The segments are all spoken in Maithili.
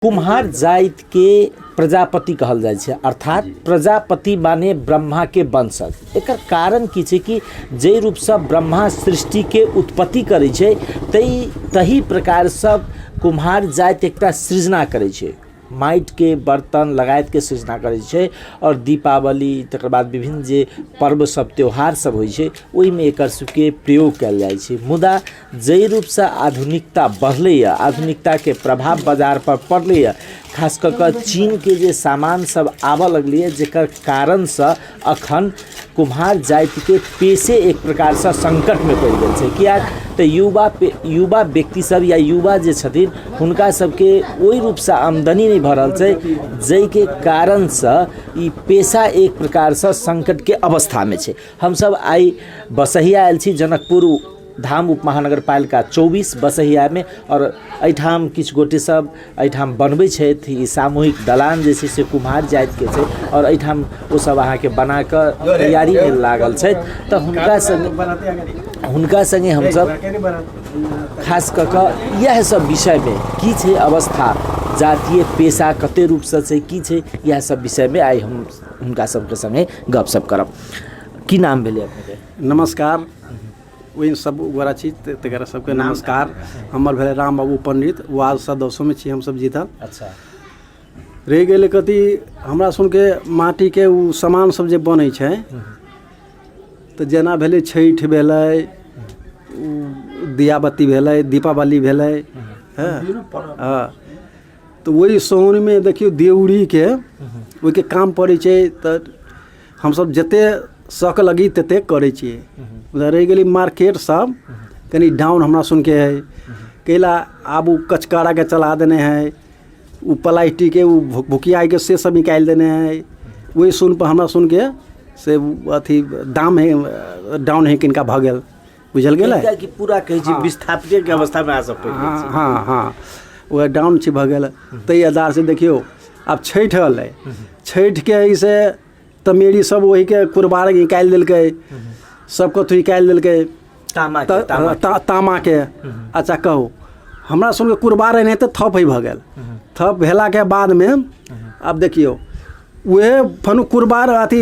कुम्हार जातिके प्रजापति कहल जाइ छै, अर्थात प्रजापति माने ब्रह्माके वंशज। एकर कारण की छै कि जाहि रूपसँ ब्रह्मा सृष्टिके उत्पत्ति करै छै तही प्रकारसँ कुम्हार जाति एकटा सृजना करै छै, माटिके बर्तन लगायतके सृजना करै छै। आओर दीपावली तकर बाद विभिन्न जे पर्व सब त्यौहार सब होइ छै ओहिमे एकर सबके प्रयोग कयल जाइ छै। मुदा जाहि रूपसँ आधुनिकता बढ़लैए, आधुनिकताके प्रभाव बाजारपर पड़लैए, खास कऽ कऽ चीनके जे सामान सब आबऽ लगलैए, जकर कारणसँ अखन कुम्हार जातिके पेशे एक प्रकारसँ सङ्कटमे पड़ि गेल छै। किएक तऽ युवा व्यक्ति सब या युवा जे छथिन हुनका सबके ओहि रूपसँ आमदनी नहि भऽ रहल छै, जाहिके कारणसँ ई पेशा एक प्रकारसँ सङ्कटके अवस्थामे छै। हमसब आइ बसहिया आयल छी, जनकपुर धाम उप महानगरपालिका 24 बसहियामे, आओर एहिठाम किछु गोटे सब एहिठाम बनबै छथि। ई सामूहिक दलान जे छै से कुम्हार जातिके छै आओर एहिठाम ओसब अहाँके बनाकऽ तैयारीमे लागल छथि। तऽ हुनका सङ्गे हमसब खास कऽ कऽ इएह सब विषयमे की छै अवस्था, जातीय पेशा कते रूपसँ छै, की छै, इएह सब विषयमे आइ हम हुनका सबके सङ्गे गपशप करब। की नाम भेलै अपनेके? नमस्कार, ओहि सब गोरा छी तकरा सबके नमस्कार। हमर भेलै राम बाबू पंडित, वार्ड सदस्योमे छी हमसब जीतल। रहि गेलै कथी, हमरा सुनके माटिके ओ सामान सब जे बनै छै, तऽ जेना भेलै छठि भेलै, ओ दियाबत्ती भेलै, दीपावली भेलै, हँ हँ, तऽ ओहि साउनमे देखियौ देउरीके ओहिके काम पड़ै छै। तऽ हमसब जतेक सक लगी ततेक करै छियै। मुदा रहि गेलै मार्केट सब कनि डाउन हमरा सुनके हइ, कैला आब ओ कचकराके चला देने हइ, ओ प्लास्टिकके ओ भुकभुकियाके से सब निकालि देने हइ। ओहि सुनपर हमरा सुनके से अथी दाम हइ डाउन हइ किनका भऽ गेल, बुझल गेलै कि पूरा कहै छी विस्थापितके अवस्थामे अहाँ सब पड़ि गेल छी। हँ हँ, वएह डाउन छै भऽ गेल। ताहि आधारसँ देखियौ आब छठि एलै, छठिके हइ से तमेरी सब ओहिके कुरबार निकालि देलकै, सब कथु निकालि देलकै तामाके, तामाके। अच्छा कहू, हमरा सुनके कुरबार एनाहिते थप ही भऽ गेल। थप भेलाके बादमे आब देखियौ उहे फनु कुरबार अथी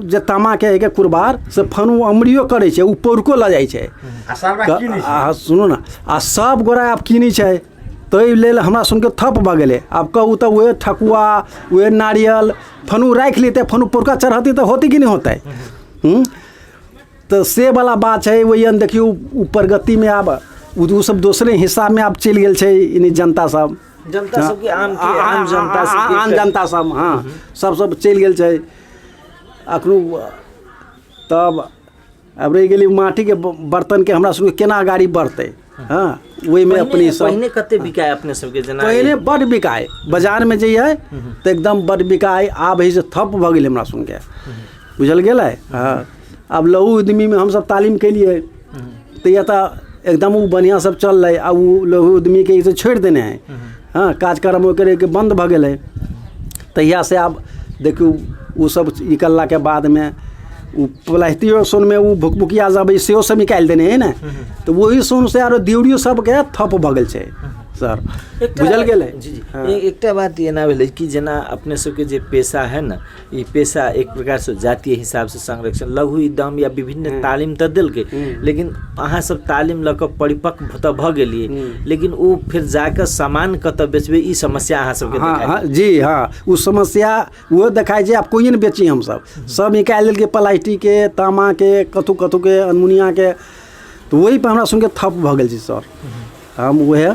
जे तामाके हइ के कुरबार से फनु अमरियो करै छै, ओ पौरको लऽ जाइ छै। आ सुनू ने, आ सब गोरा आब कीनै छै, ताहि लेल हमरा सुनके थप भऽ गेलै। आब कहू तऽ उहे ठकुआ उहे नारियल फनु राखि लेतै, फनु पौरका चढ़तै तऽ होतै कि नहि होतै? तऽ से वला बात छै। ओहि देखियौ ओ प्रगतिमे आब ओ सब दोसरे हिसाबमे आब चलि गेल छै यानी जनता सब, जनता सबके आम के आम जनता सबके आम जनता सब, हँ, सब सब चलि गेल छै अखनो। तब आब रहि गेलै माटिके बर्तनके, हमरा सबके केना गाड़ी बढ़तै? हँ, ओहिमे अपने सब पहिने कते बिकाय अपने सबके? जेना पहिने बड्ड बिकाय, बाजारमे जइयै तऽ एकदम बड्ड बिकाय। आब हइ से थप भऽ गेलै हमरा सुनके, बुझल गेलै? हँ, आब लघु उद्यमीमे हमसब तालीम केलियै तऽ या तऽ एकदम ओ बढ़िआँ सब चललै। आ ओ लघु उद्यमीके ई से छोड़ि देने हइ, हँ, कार्यक्रम ओकर बन्द भऽ गेलै तहियासँ। आब देखियौ ओ सब निकललाके बादमे ओ प्लास्टिको सोनमे ओ भुकभुकिया जब सेहो सब निकालि देने हइ ने, तऽ ओही सोनसँ आरो दियौरियो सबके थप भऽ गेल छै सर, बुझल गेलै? जी जी। एकटा बात एना भेलै कि जेना अपने सबके जे पेशा है ने, ई पेशा एक प्रकारसँ जातीय हिसाबसँ संरक्षण लघु उद्यम या विभिन्न तालीम तऽ देलकै, लेकिन अहाँ सब तालीम लऽ कऽ परिपक्व तऽ भऽ गेलियै, लेकिन ओ फेर जाकऽ सामान कतऽ बेचबै, ई समस्या अहाँ सबके हँ हँ जी हँ, ओ समस्या ओहो देखाइ छै। आब कोइ नहि बेची, हमसब सब निकालि देलकै प्लास्टिकके, तामाके, कथू कथूके, अलमुनियाके, तऽ ओहिपर हमरा सुनके थप भऽ गेल छै सर। हम उएह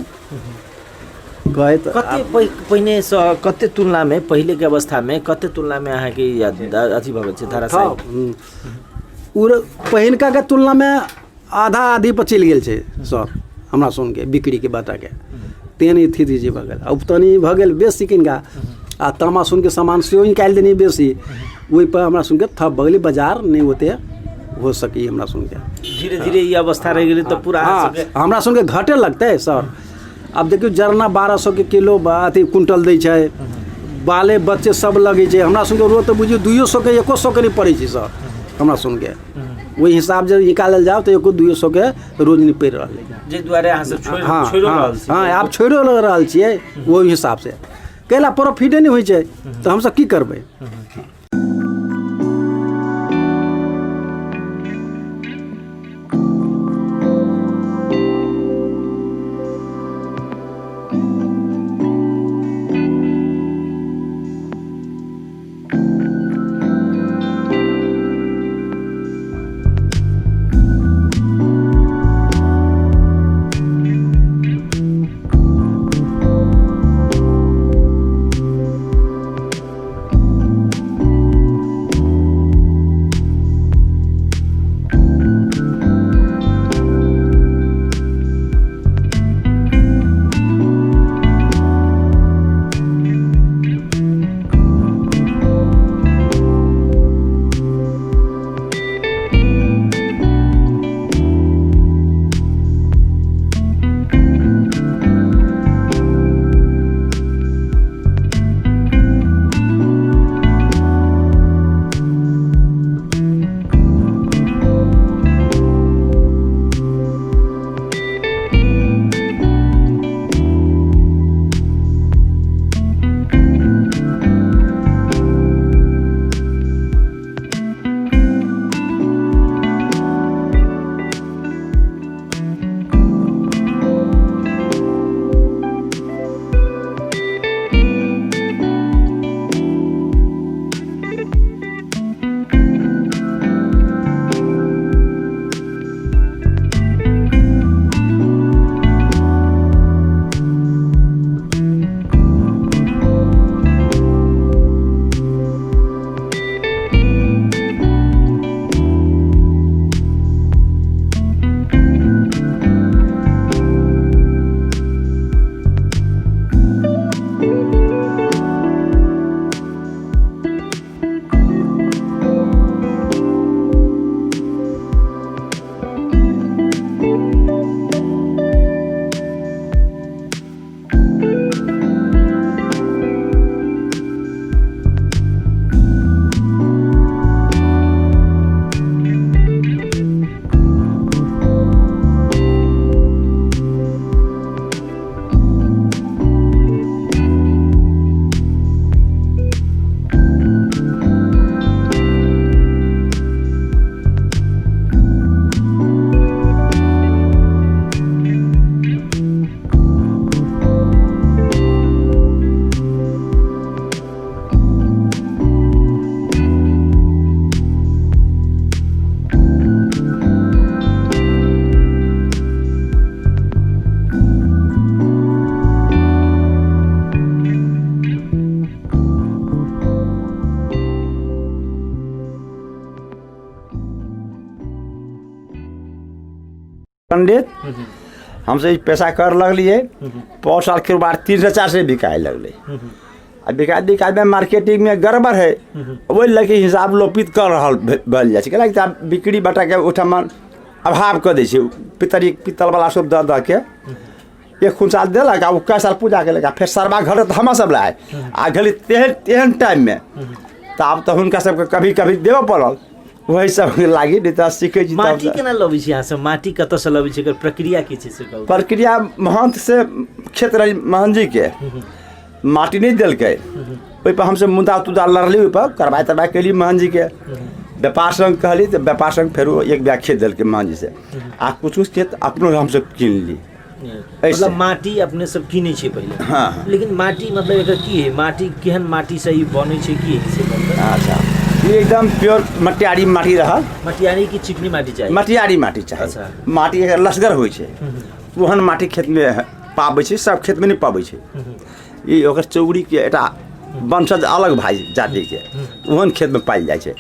कहैत कते पहिनेसँ कते तुलनामे, पहिलेके अवस्थामे कते तुलनामे अहाँके ई अथी भऽ गेल छै धराशायी? ओ पहिलकाके तुलनामे आधा आधी पर चलि गेल छै सर हमरा सुनके बिक्रीके बाटाके, तेहन स्थिति जे भऽ गेल। आब तनी भऽ गेल बेसी किनका आ तामा सुनके सामान सेहो निकालि देने बेसी, ओहिपर हमरा सुनके थप भऽ गेलै, बाजार नहि ओते हो सकी हमरा सुनके। धीरे धीरे ई अवस्था रहि गेलै तऽ पूरा हँ, हमरा सुनके घटे लगतै सर। आब देखियौ जरना 1200 के किलो अथी क्विंटल दै छै, बाले बच्चे सब लगै छै। हमरा सुनके रोज तऽ बुझियौ 200 के 100 के नहि पड़ै छै सर हमरा सुनके। ओहि हिसाब जे निकालल जाउ तऽ एको दुइयो सए के रोज नहि पड़ि रहलै। जाहि दुआरे अहाँ सब छोड़ि छोड़िओ रहल छी? हँ, आब छोड़िओ रहल छियै ओहि हिसाबसँ। कैला प्रॉफिटे नहि होइ छै तऽ हमसब की करबै। पंडित हमसे ई पेशा कर लगलिए, 5 साल के बाद 300-400 बिकाए लगले। आ बिकाय बिकाय में मार्केटिंग में गड़बड़ है, ओहि लऽ के हिसाब लोपित कर रहल भेल जाइ छै। कैलाकि तऽ आब बिक्री बटा के ओहिठाम अभाव कऽ दै छै। पितरी पित्तलवला सब दऽ दऽ के एक खुनसाल देलक आ ओ कए साल पूजा केलक आ फेर सरबा घटत तऽ हमरा सब लए आ गेली तेहन तेहन टाइममे, तऽ आब तऽ हुनका सबके कभी कभी देबऽ पड़ल। वही सब लागी नहि तऽ सीखै छी। माटी केना लबै छी अहाँ सब? माटी कतऽसँ लबै छी, एकर प्रक्रिया की छै से कहू। प्रक्रिया महंत से खेत रही महंत जी के, माटी नहि देलकै, ओहिपर हमसब मुद्दा तुद्दा लड़ली, ओहिपर करबाइ तरबाइ केली महंत जी के, व्यापार संघ कहली तऽ व्यापार संघ फेरो एक बीघा खेत देलकै महंत जी से आ कुछ कुछ खेत अपनो हमसब कीनली। मतलब माटी अपने सब कीनै छियै पहिले? हाँ। लेकिन माटी मतलब एकर की है, माटी केहन माटी से ई बनै छै, की है से बनतै? अच्छा, ई एकदम प्योर मटियारी माटी रहल। मटियारी की चिकनी माटी चाही? मटियारी माटी चाही। अच्छा। माटी एकर लसगर होइ छै, ओहन माटी खेतमे पाबै छै, सब खेतमे नहि पाबै छै। ई ओकर चौड़ीके एकटा वंशज अलग भाई जातिके, ओहन खेतमे पायल जाइ छै।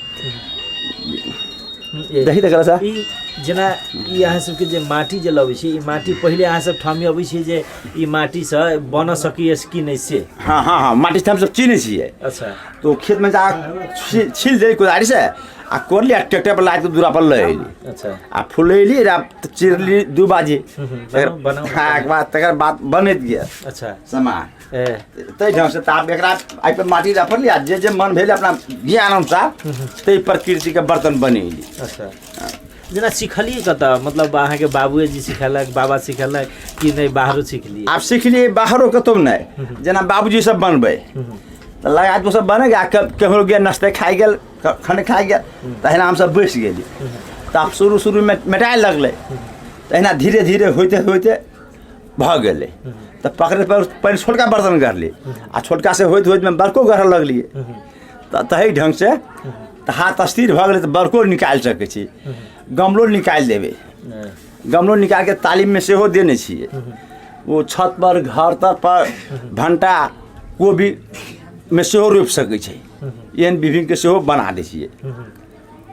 दही तऽ सर ई जेना ई अहाँ सबके जे माटी जे लबै छी, ई माटी पहिले अहाँ सब ठामी अबै छी जे ई माटीसँ बन सकैए कि नहि से? हाँ हाँ हाँ, माटी से हमसब चिन्है छियै। अच्छा। तो खेतमे जा छील दै कोदारी से आ कोड़ली आ ट्रैक्टर पर लादि के दूरा पर लऽ अयली। अच्छा। आ फुलैली आ चिरली 2 बाजे। बनाउ, बनाउ। हाँ, एक बाद तकर बाद बनैत गेल। अच्छा। सामान। ए। ताहि ढङ्गसँ तऽ आब एकरा एहिपर माटी रखली आ जे जे मन भेल अपना ज्ञान अनुसार ताहि प्रकृतिके बर्तन बनेली। अच्छा। जेना सिखलियै कतऽ, मतलब अहाँके बाबुए जी सिखेलक, बाबा सिखेलक कि नहि बाहरो सिखलियै? आब सिखलियै बाहरो कतहु नहि, जेना बाबूजी सब बनबै तऽ लगा कऽ सब बनै आ केम्हरो गेल नाश्ते खाइ गेल, खाने खाइ गेल, तहिना हमसब बैसि गेली। तऽ आब शुरू शुरूमे मेटाए लगलै, तहिना धीरे धीरे होइते होइते भऽ गेलै। तऽ पकड़ै पर पहिने छोटका बर्तन गढ़ली आ छोटका से होइत होइतमे बड़को गढ़ऽ लगलियै। तऽ तही ढङ्गसँ तऽ हाथ स्थिर भऽ गेलै, तऽ बड़को निकालि सकै छी, गमलो निकालि देबै। गमलो निकालिके तालीममे सेहो देने छियै। ओ छत पर, घर तर पर, भण्टा कोबीमे सेहो रोपि सकै छै। एहन विभिन्नके सेहो बना दै छियै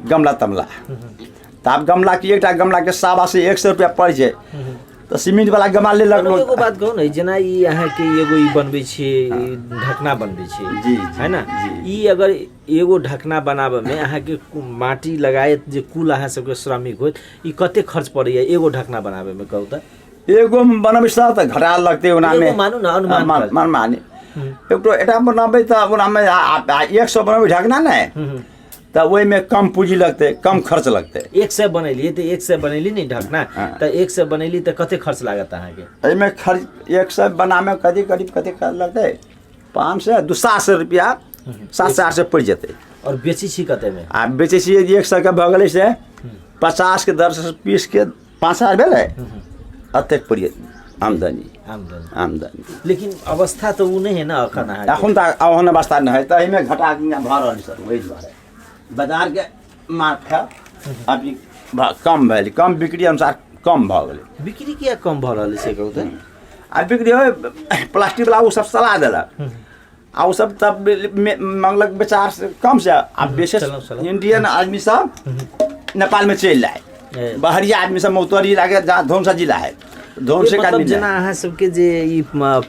गमला तमला। तऽ आब गमलाके एकटा गमलाके 125 रुपैआ पड़ै छै, तऽ सीमेंट वाला गमला लेलक लोक। एगो बात कहू ने, जेना ई अहाँके एगो ई बनबै छियै, ई ढकना बनबै छियै जी, है ने? जी। ई अगर एगो ढकना बनाबऽमे अहाँके माटी लगायत जे कुल अहाँ सबके श्रमिक होत, ई कते खर्च पड़ैया एगो ढकना बनाबैमे, कहू तऽ? एगो बनबै सर तऽ घटा लगतै ओनामे। एगो मानू ने, अनुमान कर। मान मानी एकटो एकटा बनबै तऽ ओनामे 100 बनबै ढकना ने, तऽ ओहिमे कम पूँजी लगतै, कम खर्च लगतै। 100 बनेलियै तऽ 100 बनेली ने ढकना, तऽ 100 बनेली तऽ कते खर्च लागत अहाँके? एहिमे खर्च 100 बनामे करीब करीब कते खर्च लगतै, 500 दू 700 रुपैआ, 700 800 पड़ि जेतै। आओर बेचै छी कतेमे? आ बेचै छियै 100के भऽ गेलै से 50के दर से पीसके 5000 भेलै, एतेक पड़ि जेतै आमदनी। आमदनी। आमदनी। लेकिन अवस्था तऽ ओ नहि है ने अखन अहाँके? एखन तऽ ओहन अवस्था नहि है, तऽ एहिमे घटा भऽ रहल सर। ओहि दुआरे बाजारके मार्फत अभी कम भेल, कम बिक्री अनुसार कम भऽ गेलै। बिक्री किया कम भऽ रहल है से कहू तऽ? आ बिक्री होइ प्लास्टिकवला ओ सब सला देलक आ ओ सब तब मंगलक विचार से कम से आ विशेष चलू, चलू। इंडियन आदमी सब नेपालमे चलि जाए, बाहरी आदमी सब मौतरी लागे जहाँ धौनसा जिला है, धौनसे के मतलब आदमी जेना अहाँ सबके जे ई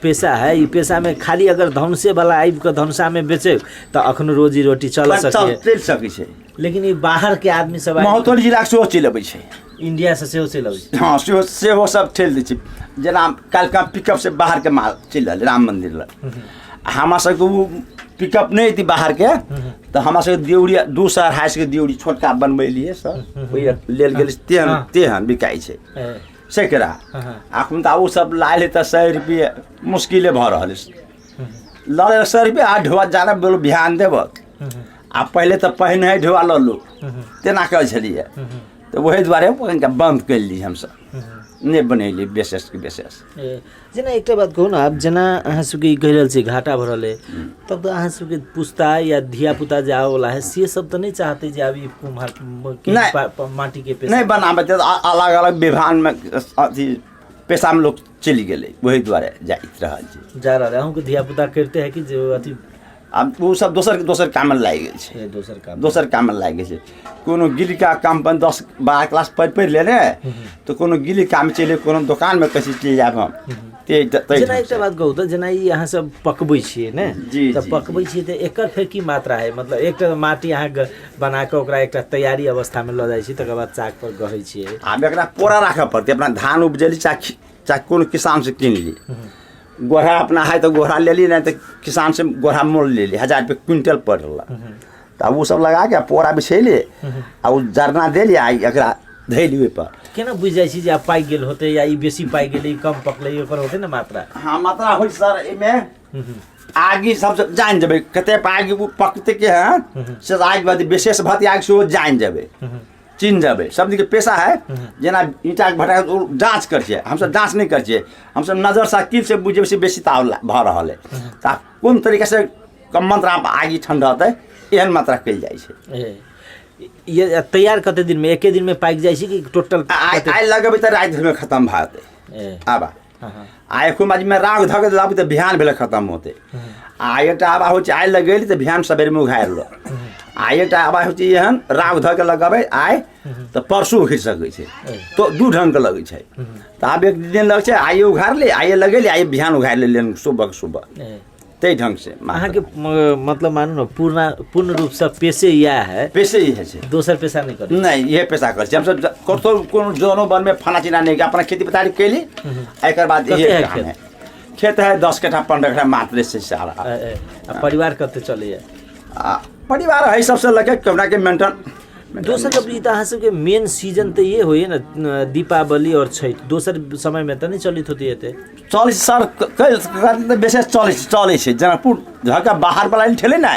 पेशा है, ई पेशा में खाली अगर धौनसे वाला आबि कऽ धौनसा में बेचे तऽ अखनो रोजी रोटी चल चल सकै, चलि सकै छै। लेकिन ई बाहर के आदमी सब आबि महोत्तरी जिलाके सेहो चलि अबै छै, इंडिया से सेहो चलि अबै छै। हँ, सेहो सेहो सब ठेल दै छै। जेना काल्हिका पिकअप से बाहरके माल चलि रहलै राम मन्दिर लग, आ हमरा सबके ओ पिकअप नहि अयतै बाहरके, तऽ हमरा सबके दियौरी 200 250 के दियौरी छोटका बनबेलियै सर, ओहि लेल गेल तेहन तेहन बिकाइ छै सैकड़ा। अखन तऽ ओ सब लायल है तऽ 100 रुपये मुश्किले भऽ रहल है। लऽ लेलक 100 रुपये आ ढोआ जाना बोलो बिहान देबक। आ पहिले तऽ पहिने ढोआ लऽ लू तेना करै छलियै, तऽ ओहि दुआरे कनिका बन्द कयली हमसब, नहि बनेली विशेषके विशेष। जेना एकटा बात कहू ने, आब जेना अहाँ सबके ई कहि रहल छी घाटा भऽ रहल है, तब तऽ अहाँ सबके पुस्ता या धियापुता जे आबऽवला है से सब तऽ नहि चाहतै जे आब ई कुम्हार के नहि। माटीके पेशा नहि बनाबै तऽ अलग अलग विभागमे अथी पेशामे लोक चलि गेलै, ओहि दुआरे जाइत रहल छै। जा रहल है। अहूँके धियापुता करिते है कि जे अथी? आब ओ सब दोसर दोसर काममे लागि गेल छै। ए, दोसर काम। दोसर काममे लागि गेल छै। कोनो गिलका काम पर 10 12 क्लास पढ़ि पढ़ि लेने तऽ कोनो गिली काम चलि, कोनो दोकानमे कैसे चलि जायब हम ते जेना एकटा बात कहू तऽ, जेना ई अहाँ सब पकबै छियै ने? जी। तऽ जी। पकबै छियै तऽ एकर फेर की मात्रा है? मतलब एकटा माटी अहाँ बना कऽ ओकरा एकटा तैयारी अवस्थामे लऽ जाइ छी, तकर बाद चाक पर गहै छियै। आब एकरा पोरा राखऽ पड़तै। अपना धान उपजेली चाहे चाहे कोनो किसानसँ कीन ली, गोढ़ा अपना है तऽ गोढ़ा लेली, नहि तऽ किसानसँ गोढ़ा मोल लेली, 1000 रुपये क्विंटल पड़ल। तऽ ओ सब लगाके पोरा बिछेली आ ओ जरना देली आ एकरा धैली ओहिपर। केना बुझि जाइ छी जे आब पाकि गेल होतै या ई बेसी पाकि गेलै, ई कम पकलै, ओकर होतै ने मात्रा? हँ, मात्रा होइ सर, एहिमे आगि सब जानि जेबै कते आगि ओ पकतै के है से। आगि बाद विशेष भति आगि सेहो जानि जेबै, चिन्ह जेबै। सब के पेशा है, जेना ईंटाके भट्टा ओ जाँच करै छियै, हमसब जाँच नहि करै छियै, हमसब नजरसँ कील से बुझबै से बेसी ताव भऽ रहल है तऽ कोन तरीकासँ कम मात्रामे आगि ठण्डा होतै, एहन मात्रा कयल जाइ छै। ये तैयार कते दिनमे, एके दिनमे पाकि जाइ छै कि टोटल? आइ आइ लगेबै तऽ राति भरिमे खतम भऽ जेतै। आबा आ एको बाजीमे राग धऽ के लाबू तऽ बिहान भेलै खतम होतै। आ एकटा आबा होइ छै आइ लगेली तऽ बिहान सबेरमे उघारि लो। आ एकटा आबा होइ छै एहन राग धऽ के लगेबै आइ तऽ परसू उखड़ि सकै छै, तो दू ढङ्गके लगै छै। तऽ आब एक दिन लगै छै, आइए उघारली, आइए लगेली, आइए बिहान उघारि लेली सुबह सुबह, ताहि ढङ्गसँ। अहाँके मतलब मानू ने पूर्ण पूर्ण रूपसँ पेशे इएह है? पेशे इएह छै। दोसर पेशा नहि करै? नहि, इहे पेशा करै छी हमसब। कतहु कोनो जनो बनमे फना चिना नहि, अपना खेती पथारी कयली आ एकर बाद कते इहे है काम खेत? है। खेत है 10 कट्ठा 15 कट्ठा मात्र से सारा। आ परिवार कते चलैया? आ परिवार है सबसे लऽ के कहुना के मेंटेन दोसर गप ई तऽ अहाँ सबके मेन सीजन तऽ ये होइए ने दीपावली आओर छठि, दोसर समयमे तऽ नहि चलैत होतै एते। चलै छै सर, तऽ विशेष चलै छै, चलै छै। जनकपुर घरके बाहर वाला ठेले ने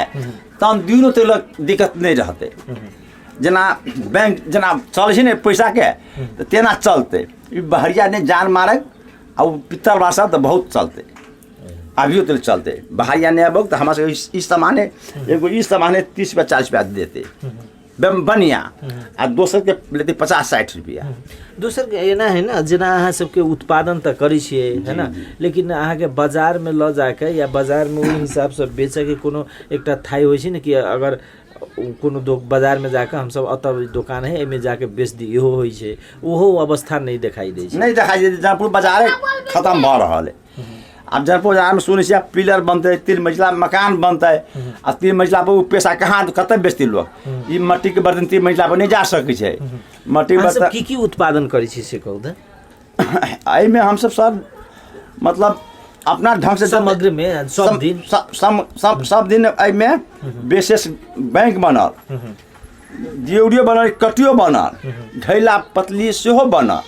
तहन दिनो तक लग दिक्कत नहि रहतै। जेना बैंक जेना चलै छै ने पैसाके, तऽ तेना चलतै। ई बहरिया नहि जान मारै आ ओ पित्तल वाला सब तऽ बहुत चलतै, अभियो तक चलतै। बाहरिया नहि अबौ तऽ हमरा सबके ई सामान है, एगो ई सामान है 30 रुपया 40 रुपया देतै बढ़िआँ, आ दोसरके लेतै 50-60 रुपया। दोसरके एना है ने, जेना अहाँ सबके उत्पादन तऽ करै छियै है ने, लेकिन अहाँके बाजारमे लऽ जाके या बाजारमे ओहि हिसाबसँ बेचऽके कोनो एकटा थाइ होइ छै ने कि अगर कोनो बाजारमे जाकऽ हमसब एतऽ दोकान है एहिमे जाके बेच दी, इहो होइ छै, ओहो अवस्था नहि देखाइ दै छै। नहि देखाइ छै। जनकपुर बाजारे खतम भऽ रहल है। आब जनकपुर बाजारमे सुनै छियै पिलर बनतै, 3 मंजिला मकान बनतै, आ 3 मंजिला पर ओ पैसा कहाँ कतऽ बेचतै लोक? ई मट्टीके बर्तन 3 मंजिला पर नहि जा सकै छै। मट्टीके अहाँ सब बर्तन की की उत्पादन करै छी से कहू तऽ। एहिमे हमसब सब मतलब अपना ढङ्गसँ समग्रमे सब दिन सब दिन एहिमे विशेष बैंक बनल, दियौरियो बनल, कटियो बनल, घैला पतली सेहो बनल,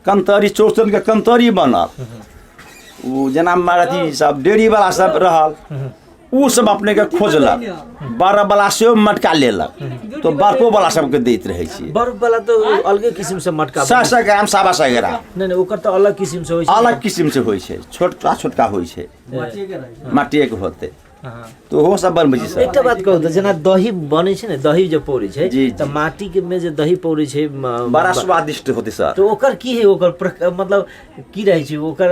कंतरी चौरचनके कंतरी बनल, ओ जेना अथी सब डेरीवला सब रहल ओ सब अपनेके खोजलक, बर्फवला सेहो मटका लेलक, तऽ बर्फोवला सबके दैत रहै छियै। बर्फवला तऽ अलगे किसिमसँ मटका 100 ग्राम 125 ग्राम। नहि नहि, ओकर तऽ अलग किसिमसँ होइ छै। अलग किसिमसँ होइ छै, छोटका छोटका होइ छै, माटिएके होतै, तऽ ओहो सब बनबै छै सर। एकटा बात कहू तऽ, जेना दही बनै छै ने, दही जे पौरै छै जी, तऽ माटी के में जे दही पौरै छै, बड़ा स्वादिष्ट होतै सर। तऽ ओकर की है, ओकर मतलब की रहै छै ओकर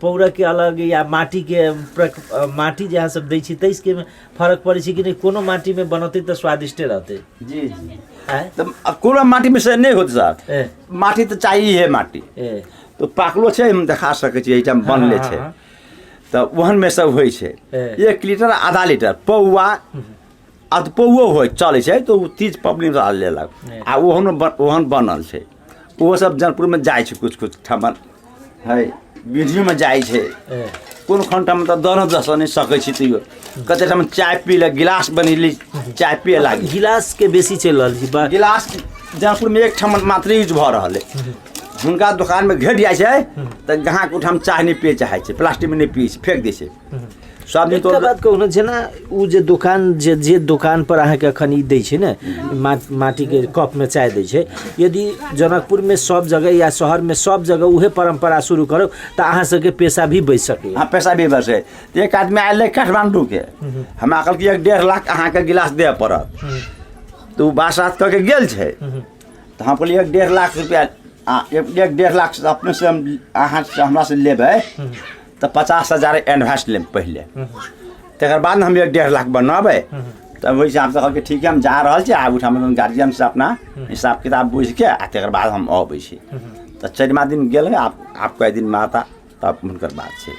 पौरऽ के अलग या माटी के माटी जे अहाँ सब दै छी ताहिके फरक पड़ै छै कि नहि? कोनो माटी में बनतै तऽ स्वादिष्टे रहतै। जी जी। आँय? तऽ कोनो माटी में से नहि होतै सर। माटी तऽ चाही है माटी। तऽ पाकलो छै, हम देखा सकै छी, एहिठाम बनले छै। तऽ ओहनमे सब होइ छै। 1 लीटर आधा लीटर पौआ आ पौओ होइ चलै छै, तऽ ओ तीज पबनी लेलक आ ओहन ओहन बनल छै। ओहो सब जनकपुरमे जाइ छै, कुछ कुछ ठाम है वीडियोमे जाइ छै, कोनो खण्डमे तऽ दऽ दऽ नहि सकै छी, तैयो कते ठाम चाय पी लए गिलास बनेली चाय पिए लागी। गिलासके बेसी चलि रहल छै। गिलास जनकपुरमे एक ठाम मात्र यूज भऽ रहल है, हुनका दोकानमे घेट जाइ छै तऽ ग्राहक ओहिठाम चाय नहि पिए चाहै छै, प्लास्टिकमे नहि पिए छै, फेंक दै छै सब दिन। एकटा बात कहू ने, जेना ओ जे दोकान जे दोकान पर अहाँके एखन ई दै छै ने माटीके कपमे चाय दै छै, यदि जनकपुरमे सब जगह या शहरमे सब जगह उहे परम्परा शुरू करू तऽ अहाँ सबके पैसा भी बचि सकैए। हाँ, पैसा भी बचे। एक आदमी आयल रहै काठमाण्डूके, हमरा कहलकै 1.5 लाख अहाँके गिलास दिअ पड़त, तऽ ओ बात सात कऽ के गेल छै। तऽ हम कहलियै 1.5 लाख रुपैआ आ 1.5 लाख अपनेसँ हम अहाँसँ हमरासँ लेबै तऽ 50,000 एडवांस लेब पहिले, तकर बाद ने हम 1.5 लाख बनबै। तब ओहि हिसाबसँ कहलकै ठीक है, हम जा रहल छी, आब ओहिठाम गार्जियनसँ अपना हिसाब किताब बुझिके आ तकर बाद हम अबै छी। तऽ चरिमा दिन गेलै, आब कए दिन माता तब हुनकर बात छै।